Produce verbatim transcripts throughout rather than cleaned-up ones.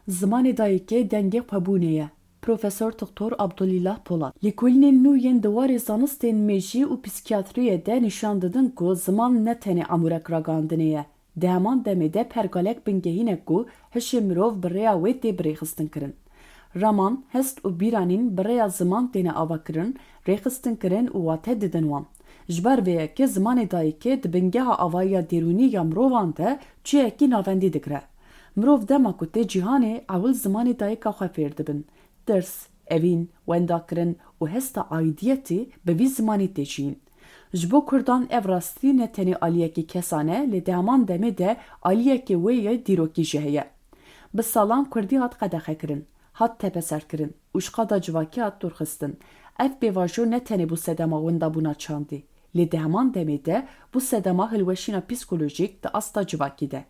Zimanê dayikê dengê xwebûnê ye. Profesor Doktor Abdulîlah Polat. Lêkolînên nû yên di warê zanistên mêjî û psîkiyatriyê de nîşan didin ku ziman ne tenê amûrek ragihandinê ye. Di heman demê de pergalek bingehîn e ku hişê mirov bi rêya wê tê birêxistinkirin. Raman, hest û bîranîn bi rêya ziman têne avakirin, rêxistinkirin û wate didin wan. Ji ber vê yekê zimanê dayikê di bingeha avahiya derûnî ya mirovan de cihekî navendî digire. Mirov dema ku tê cîhanê, ewil zimanê dayika xwe fêr dibin. Tirs, evîn, wendakirin û hesta aîdiyetê bi vî zimanî tê jiyîn. Ji bo Kurdan ev rastî ne tenê aliyekî kesan e, lê di heman demê de aliyekê wê yê dîrokî jî heye. Bi salan Kurdî hat qedexekirin, hat tepeserkirin û ji qada civakî hat dûrxistin. Ev pêvajo ne tenê bû sedema windabûna çandî, lê di heman demê de bû sedema hilweşîna psîkolojîk di asta civakî de.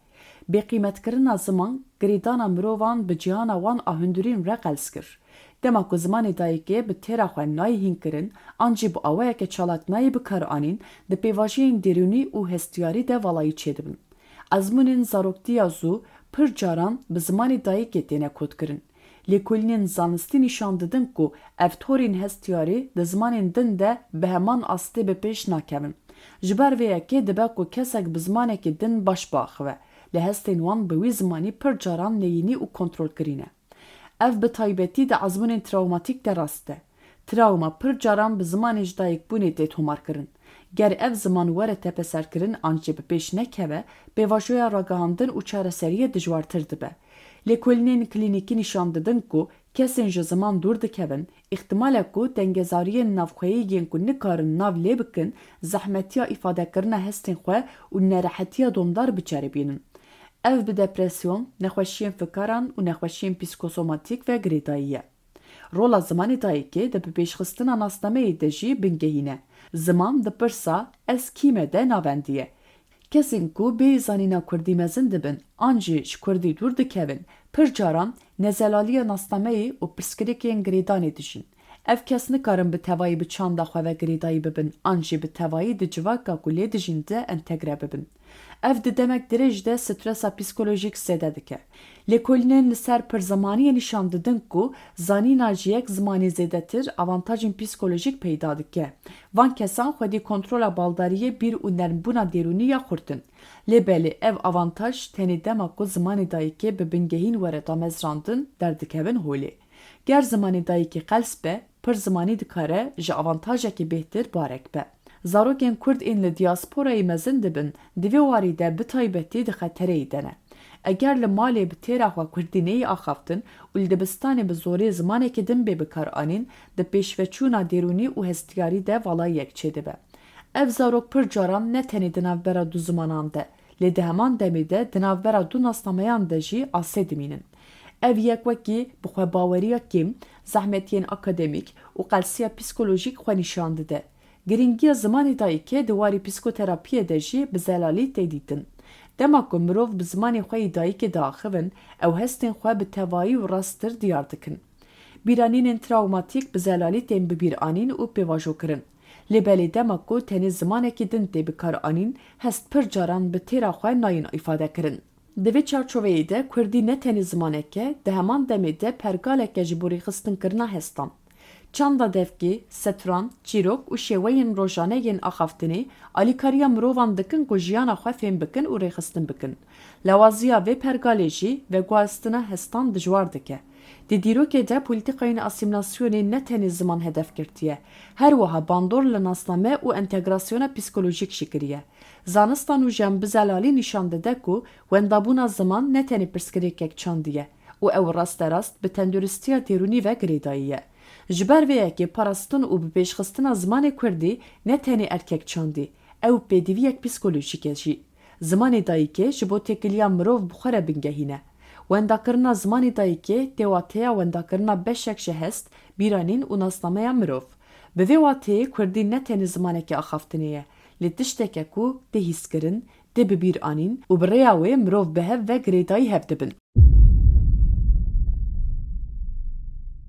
Bêqîmetkirina ziman, girêdana mirovan bi cîhana wan a hundirîn re qels kir. Dema ku zimanê dayikê bi têra xwe nayê hînkirin, an jî bi awayeke çalak nayê bikaranîn, di pêvajoyên derûnî û hestiyarî de valayî çêdibin. Ezmûnên zaroktiya zû pir caran bi zimanê dayikê têne kotkirin. Lêkolînên zanistî nîşan didin ku ev torên hestiyarî di zimanên din de bi heman astê bi pêş nakevin. Ji ber vê yekê dibe ku kesek bi zimanekî din baş biaxive, lê hestên wan bi wî zimanî pir caran neyînî û kontrolkirî ne. Ev bi taybetî di ezmûnên trawmatîk de rast e. Trawma pir caran bi zimanê ji dayikbûnê tê tomarkirin. Ger ev ziman were tepeserkirin an jî bi pêş nekeve, pêvajoya ragihandin û çareseriyê dijwartir dibe. Lêkolînên klînîkî nîşan didin ku kesên ji ziman dûr dikevin, îhtimal e ku tengezariyên navxweyî yên ku nikarin nav lê bikin, zehmetiya îfadekirina hestên xwe û nerehetiya domdar biceribînin. Ev bi depresyon, nexweşiyên fikaran û nexweşiyên psîkosomatîk ve girêdayî ye. Rola zimanê dayikê di bipêşxistina nasnameyê de jî bingehîn e. Ziman di pirsa "Ez kî me?" de navendî ye. Kesên ku bêyî zanîna kurdî mezin dibin an jî ji kurdî dûr dikevin, pir caran nezelaliya nasnameyê û pirsgirêkên girêdanê dijîn. Ev kes nikarin bi tevayî bi çanda xwe ve girêdayî bibin an jî bi tevayî di civaka ku lê dijîn de entegre bibin. Ev di demek dirêj de stresa psîkolojîk zêde dike. Lêkolînên li ser pirzimaniyê nîşan didin ku zanîna ji yek zimanî zêdetir avantajên psîkolojîk peyda dike. Van kesan xwedî kontrola baldariyê, bîr û nermbûna derûnî ya xurt in. Lê belê ev avantaj tenê dema ku zimanê dayikê bi bingehîn were damezrandin derdikevin holê. Ger zimanê dayikê qels be, pirzimanî dikare ji avantajekî bêhtir barek be. Zarokên kurd ên li diyasporayê mezin dibin, di vê warî de bi taybetî di xetereyê de ne. Eger li malê bi têra xwe kurdî neyê axaftin û li dibistanê bi zorê zimanekî din bê bikaranîn, di pêşveçûna derûnî û hestiyarî de valayiyek çêdibe. Ev zarok pir caran ne tenê di navbera du zimanan de, lê di heman demê de di navbera du nasnameyan de jî asê dimînin. Ev yek wekî bixwebaweriya kêm, zehmetiyên akademîk û qelsiya psîkolojîk xwe nîşan dide. Girîngiya zimanê dayikê di warî psîkoterapiyê de jî bi zelalî tê dîtin. Dema ku mirov bi zimanê xwe yê dayikê diaxivin, ew hestên xwe bi tevayî û rasttir diyar dikin. Bîranînên trawmatîk bi zelalî tên bibîranîn û pêvajokirin. Lê belê dema ku tenê zimanekî din tê bikaranîn, hest pir caran bi têra xwe nayên îfadekirin. Di vê çarçoveyê de kurdî ne tenê zimanek e, di heman demê de pergalek e ji bo rêxistinkirina hestan. Çanda devkê, setran, çîrok û şêweyên rojane yên axaftinê alîkariya mirovan dikin ku jiyana xwe fêm bikin û rêxistin bikin. Lawaziya vê pergalê jî veguhastina hestan dijwar dike. Di dîrokê de polîtîkayên asîmîlasyonê ne tenê ziman hedef girtiye, her wiha bandor li nasname û entegrasyona psîkolojîk jî kiriye. Zanista nûjen bi zelalî nîşan dide ku wendabûna ziman ne tenê pirsgirêkek çandî ye û ew rasterast bi tenduristiya derûnî ve girêdayî ye. Ji ber vê yekê parastin û bipêşxistina zimanê kurdî ne tenê erkek çandî, ew pêdiviyek psîkolojîk e jî. Zimanê dayikê ji bo têkiliya mirov bi xwe re bingehîn e. Wendakirina zimanê dayikê tê wateya wendakirina beşek ji hest, bîranîn û nasnameya mirov. Bi vê wateyê kurdî ne tenê zimanekî axaftinê ye, lê tiştek e ku tê hîskirin, tê bibîranîn û bi rêya wê mirov bi hev ve girêdayî hev dibin.